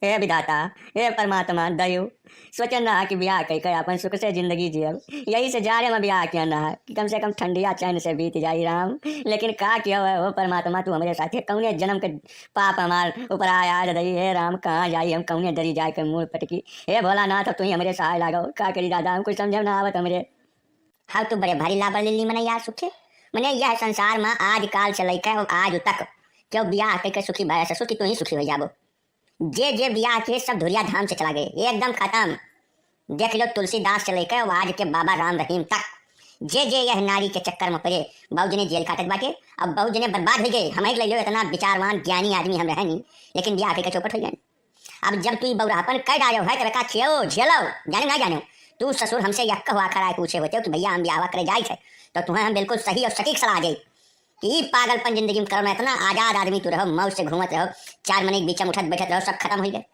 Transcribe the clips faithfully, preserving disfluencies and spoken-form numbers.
हे विधाता, हे परमात्मा, दयु, सोचन रहा कि बियाह कइके आपन सुख से जिंदगी जियब। यही से जाड़े में बियाह किया रहा कि कम से कम ठंडिया चैन से बीत जाई राम। लेकिन का किया हुआ हो परमात्मा, तू हमरे साथे कौने जन्म के पाप हमार ऊपर आया आज दई। हे राम, कहाँ जाई हम, कौने दरी जाए के मुड़ पटकी। हे भोलानाथ, अब तू ही हमरे सहाय लागो। का करी दादा, हम कुछ समझे ना आवत हमरे। हाँ, तू बड़े भारी लाबर ले ली मने यार सुखे। मने यह संसार में आज काल से लइके और आज तक क्यों बियाह कइके सुखी भया ससुर कि तू ही सुखी हो जाबो। जे जे बियाह के सब धुरिया धाम से चला गए, एकदम खत्म। देख लो तुलसीदास से लेकर आज के बाबा राम रहीम तक, जे जे यह नारी के चक्कर में पड़े, बहुत जने जेल काटत बाटे, अब बहुत जने बर्बाद हो गए। हम एक ले लो, इतना विचारवान ज्ञानी आदमी हम रहे नहीं, लेकिन बियाह के चौपट हो गए। अब जब तू ई बौराहपन कर डालो है, तब का खियो झेलो, जाने ना जानो। तू ससुर हमसे यक्का हुआ खड़ा है पूछे होते हो कि भैया हम बियाह करे जाए थे, तो तुम्हें हम बिल्कुल सही और सटीक सलाह दे कि ई पागलपन जिंदगी में करो ना, इतना आजाद आदमी तू रहो, मौज से घूमत रहो, चार मने के बीच में उठत बैठत रहो, सब खत्म हो गए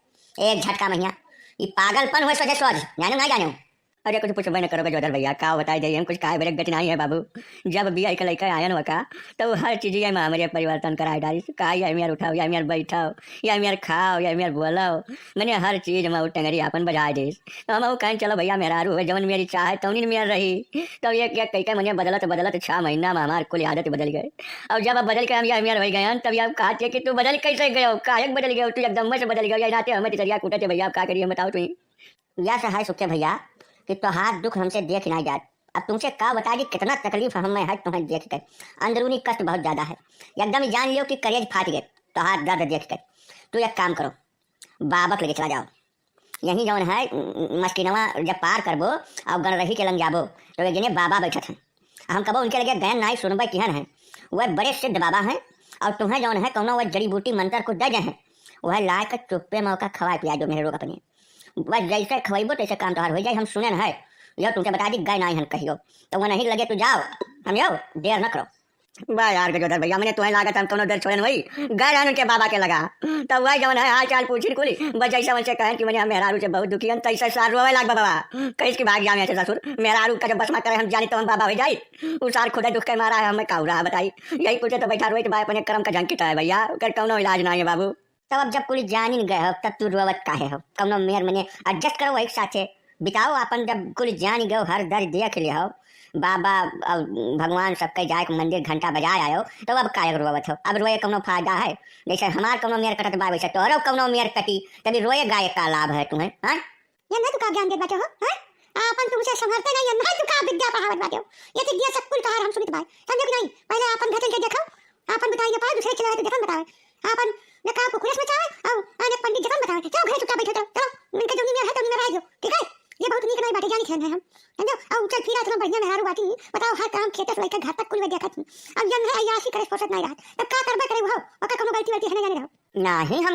एक झटका में हियाँ। ई पागलपन हुए सोझे सोझ, जानो ना जानो। अरे कुछ पूछबे न करो गजोधर भैया, का बताई जाई हम, कुछ काहे बरे गति नहीं है बाबू। जब बियाह के लइका आयन वका, तो हर चीज ये में हमरे परिवर्तन कराए डालिस। का ये मेर उठाओ, ये मेर बैठाओ, ये मेर खाओ, ये मेर बोलाओ, मने हर चीज में उ टंगरी आपन बजाए दिस। तो हम कहन चलो भैया मेहरारू हुए, जवन मेरी चाहे तौनी मेर रही। तो एक एक कइके मने बदलत बदलत छह महीना में हमार कुल आदत बदल गए। और जब अब बदल के हम ये मेर हो गए, तब ये अब कहा कि तू बदल कैसे गए हो, काहे बदल गए हो, तू एकदम से बदल गए हो, ये नाते हमें तितरिया कूटे थे भैया, अब का करिए हम बताओ तू ही। या से है सुखे भैया कि तोहार दुख हमसे देख ना जात। अब तुमसे का बता दी, कितना तकलीफ हम में है तुम्हें देख के। अंदरूनी कष्ट बहुत ज्यादा है, एकदम जान लियो कि करेज फाट गए तोहार दर्द देख के। तू एक काम करो, बाबा के लगे चला जाओ। यहीं जौन है, म-, म-, मस्किनवा जब पार करबो और गणरही के लंग जाबो, तो एक जने बाबा बैठत हैं। हम कबो उनके लगे गयन नाई, सुनबे किहन है। वह बड़े सिद्ध बाबा हैं और तुम्हें जौन है कौनो वह जड़ी बूटी मंत्र कुछ दे दे हैं, वह लाए के चुप्पे में ओका खवाए पिया दो मेरे लोग अपने। बस जैसे खवाइबो तैसे काम तोहार हो जाए, हम सुनन है। यह तुमसे बता दी, गए नाई हन कहियो, तो वह नहीं लगे तू जाओ, हम यो देर न करो। वाह यार गजोधर भैया, मने तुम्हें लागत हम कौनो देर छोड़न वही गए रहन उनके बाबा के लगा। तब वह जौन है हाल चाल पूछिन कुली, बस जैसे उनसे कहन कि मने हम मेहरारू से बहुत दुखी हन, तैसे सार रोवे लाग बाबा। कहिस कि भाग जावे ऐसे ससुर, मेहरारू का जब बस में करे हम जाने तो हम बाबा हो जाई। उ सार खुदे दुख के मारा है, हमें का हो रहा बताई। यही कुछ तो बैठा रोइत बा, अपने कर्म का झंकित है भैया, ओकर कौनो इलाज ना है बाबू। तब अब जब कुल जानिन गए हो, तब तू रोवत काहे हो? कौनो मेर मने adjust करो वही साथे। बिताओ आपन, जब कुल जान गयो, हर दर देख लियो, बाबा और भगवान सबके जाए के मंदिर घंटा बजाए आयो, तो अब काहे रोवत हो? अब रोए कौनो फायदा है? जैसे हमार कौनो मेर कटत बा, वैसे तोहरो कौनो मेर कटी, तभी रोए गाए का लाभ है तुम्हें, हाँ? ये नहीं तू का ज्ञान देत बाटे हो, हाँ? आपन तुमसे संभरते नहीं, ये नहीं तू का विद्या पढ़ावत बाटे हो? ये तो दिया सब कुल तोहार हम सुनित बाय, समझो कि नहीं? पहले आपन घर चल के देखो, आपन बताई ना पाए, दूसरे चला है तो जतन बतावे। आपन न का कुकुरस मचावे, और आने पंडित जतन बतावे। चलो घरे चुपचाप बैठो, चलो, चलो, इनके जौनी मेर है, तौनी में रह जाओ, ठीक है? ये बहुत नीक नहीं बाटे, जानी खेन है हम, समझो? और चल फिर इतना बढ़िया मेहरारू बाटी, बताओ, हर काम खेते से लेकर घर तक कुल में देखत ही। अब जन है अय्यासी करे फुर्सत नहीं रहत, तब का करबे करे हो? ओकर कोनो गलती वलती है ना जाने रहो। नहीं, हम,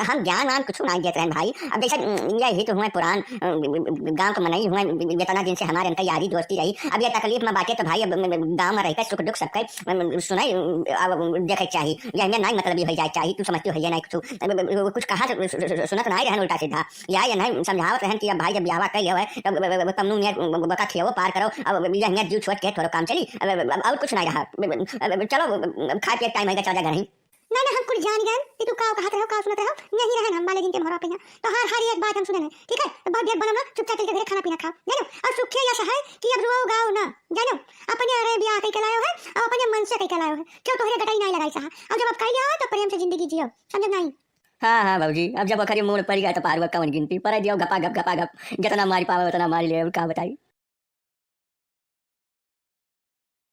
हम ज्ञान वान कुछ नहीं देत रहन भाई। अब जैसे, यही तो हुए पुरान, गाँव के मनई हुए, जितना दिन से हमारे इनका यारी दोस्ती रही। अब ये तकलीफ में बाटे तो भाई, अब गाँव में रहकर सुख दुख सबके सुनाई, अब देखे के चाही। ये हमें नहीं मतलब ये हो जाए चाही, तू समझते हो ये नहीं कुछ, कुछ कहा सुनत नहीं रहन उल्टा सीधा। या ये नहीं समझावत रहन कि अब भाई जब ब्याहवा कर लिया है, तब कमनू मेर बका खियावो पार करो। अब ये हमें जीव छोड़ के थोड़ा काम चली, अब, अब, अब और कुछ नहीं रहा। अब, अब, चलो, अब खाए पिए टाइम होएगा, चला जा घर ही। ना, ना, हम कुल जान गए कि तू का कहत रहो, का सुनत रहो। यही रहन हम वाले दिन के मोहरा पे यहाँ। तो हर, हर एक बात हम सुने हैं, ठीक है? तो बहुत देर बनम ना, चुपचाप चल के घरे खाना पीना खाओ, जानो? और सुखे यस है कि अब रोओ गाओ ना, जानो? अपने अरे ब्याह कइके लायो है, और अपने मन से कइके लायो है। क्यों तोहरे गटाई नहीं लगाई सहा? और जब अब कह लिया हो, तो प्रेम से जिंदगी जियो, समझ नहीं? हाँ, हाँ, बाबूजी, अब जब ओकरे मूड़ पड़ गया, तो पारुआ कौन गिनती? पर दियो गपा गप, गपा गप, जितना मारी पावे, उतना मारी ले, और का बताई?